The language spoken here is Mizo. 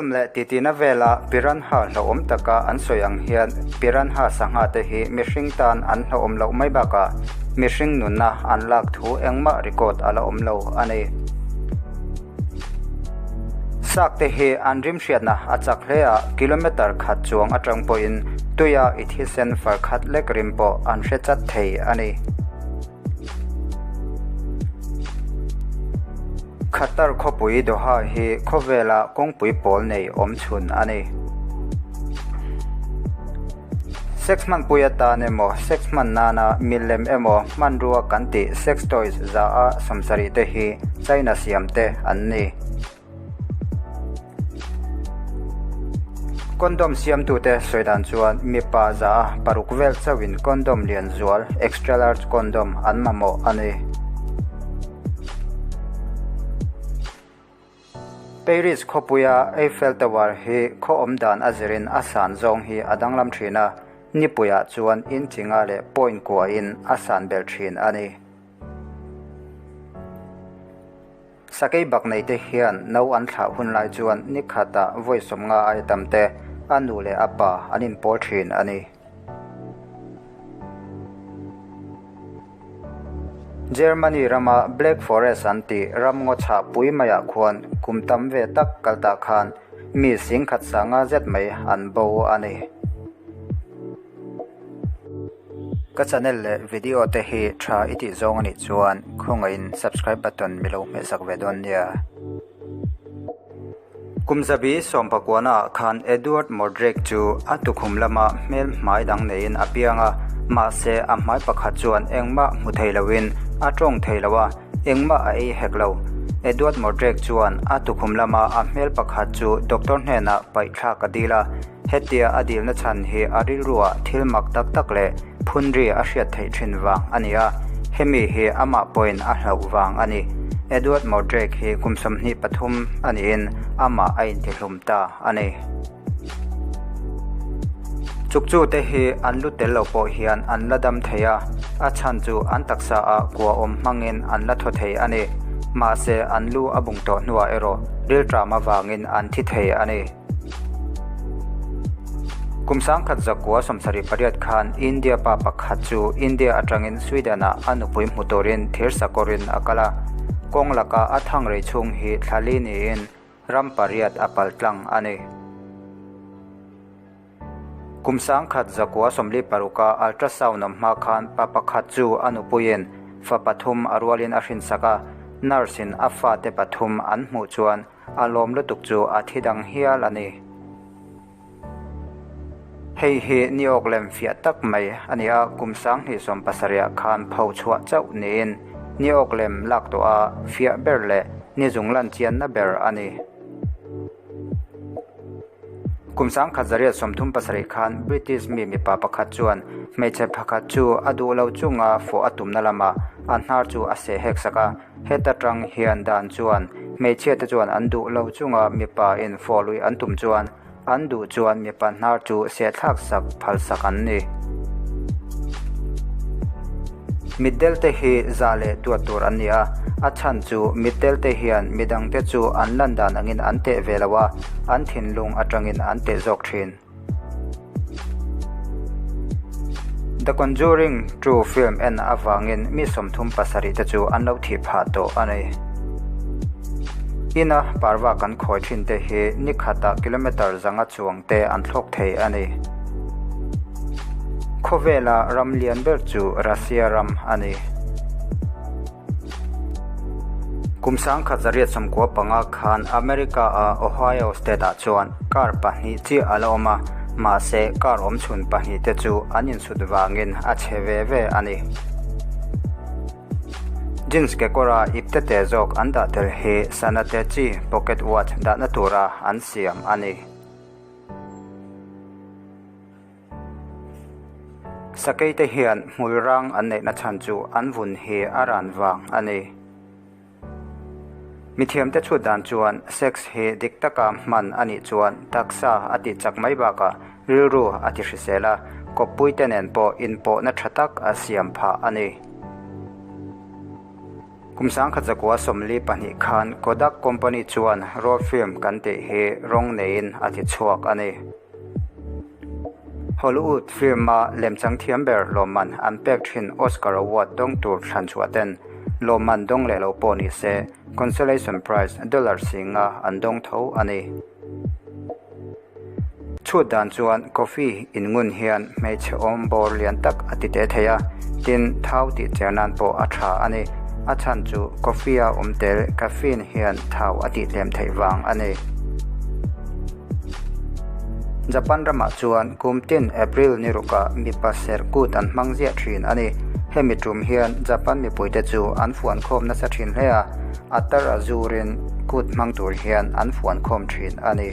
Film leh titina vela piranha hlauhawm taka an sawi ang hian piranha sangha te hi mihring tan an hlauhawm loh mai bakah mihring nunna an lak thu engmah record a la awm lo a ni. Sak te hi an rim hriatna a chak hle a, kilometre khat chuang atang pawhin tuia i thisen far khat lek rim pawh an hre chat thei a ni. Qatar khawpui Doha hi khawvela kawngpui pawl nei awm chhun a ni. Sex hmanpui atan emaw, sex hman nana milem emaw hmanrua kan tih sex toys za a 70 te hi China siam te an ni. Condom siamtute sawi dan chuan mipa za a paruk vel chauhin condom lian zual, extra large condom, an mamawh a ni. Paris khawpuia Eiffel Tower hi khaw awm dan a zirin a san zawng hi a danglam thin a, nipuiah chuan inchi nga leh point kuahin a san ber thin a ni. Sakei bak nei te hian no an thlah hun lai chuan ni khatah vawi 50 ai tam te a nu leh a pa an inpawl thin a ni. Germany rama Black Forest an tih ram ngaw chhah pui maiah khuan kum tam ve tak kal tah khan mi 10,000 sanga zet mai an bo a ni. Ka channel leh video te hi tha i tih zawng a nih chuan khawngaihin subscribe button mi lo hmehsak ve dawn nia. Kum zabi sawmpakuana ah khan Edward Mordrake chu a tukhum lama hmel hmai dang neiin a piang a, mahse a hmai pakhat chuan engmah hmu thei loin a tawng thei lo a, engmah a ei hek lo. Edward Mordrake chuan a tukhum lama a hmel pakhat chu doctor hnenah paihthlak a dil a, Hetia a dilna chhan hi a rilruah thil mak tak tak leh phunri a hriat theih thin vang a ni a, hemi hi amah pawhin a hlauh vang a ni. Edward Mordrake hi kum 23 a niin amah a intihlum ta a ni. Chukchu te hi an lu tel lo pawh hian an la dam thei a, a chhan chu an taksa ah kua awm hmangin an la thaw thei a ni. Mahse an lu a bung tawh hnuah erawh rilṭam avangin an thi thei a ni. Kum 1978 khan India pa pakhat chu India atangin Sweden-ah a nupui hmu turin thirsakawrin a kal a. Kawng laka a thang rei chhung hi thla li niin ram pariat a pal tlang a ni. Kum 1946-a ultrasound awm hma khan pa pakhat chu a nupuiin fa pathum a rualin a hrinsak a, nurse-in a fate pathum an hmuh chuan A lawm lutuk chu a thi dang hial a ni. Hei hi ni awk lem fiah tak mai a ni a, kum 2070 ah khan pho chhuah chauh niin ni awk lem lak tawh a fiah ber leh ni zung lan chianna ber a ni. Kum 1937 khan British mi mipa pakhat chuan hmeichhe pakhat chu a duh lo chunga fawh a tumna lamah a hnar chu a seh hek sak a, Heta tang hian dan chuan hmeichhia te chuan an duh lo chunga mipa in fawh lui an tum chuan an duh chuan mipa hnar chu sehthlak sak phal sak an ni. Mitdel te hi zah leh duat tur an ni a, a chhan chu mitdel te hian midang te chu an lan dan angin an teh ve lo a, an thinlung atangin an teh zawk thin. The Conjuring 2 film en avangin mi 37 te chu an lo thih phah tawh a ni. Ina parva kan khawi thin te hi ni khatah kilometre zanga chuang te an thlawk thei a ni. Khawvela ram lian ber chu Russia ram a ni. Kum 1995 khan America a Ohio State ah chuan car pahnih chiah a la awm a, mahse car awm chhun pahnih te chu an insut vangin a chhe ve ve a ni. Jeans kekawra ipte te zawk an dah tel hi sana te chi pocket watch dahna tura an siam a ni. Sakei te hian hmul rang an neihna chhan chu an vun hi a ran vang a ni. Mithiamte chhut dan chuan sex hi dik taka hman a nih chuan taksa a tih chak mai bakah rilru a ti hrisel a, kawppuite nen pawh inpawhna tha tak a siam phah a ni. Kum 1942 khan Kodak Company chuan roll film kan tih hi rawng neiin a ti chhuak a ni. Hollywood film-a lemchang thiam ber lawmman an pek thin Oscar Award dawng tur thlan chhuah ten lawmman dawng leh lo pawh ni se consolation prize dollar singa an dawng tho a ni. Chhut dan chuan coffee in ngun hian hmeichhe awm bawr lian tak a ti teh thei a, tin thau tih cher nan pawh a tha a ni. A chhan chu coffee a awm tel caffeine hian thau a tih tlem theih vang a ni. Japan ramah chuan kum tin April ni rukah mipa serh kut an hmang ziah thin a ni. Hemi tum hian Japan mipuite chu an fuankhawm nasa thin hle a, a tar a zurin kut hmang tur hian an fuankhawm thin a ni.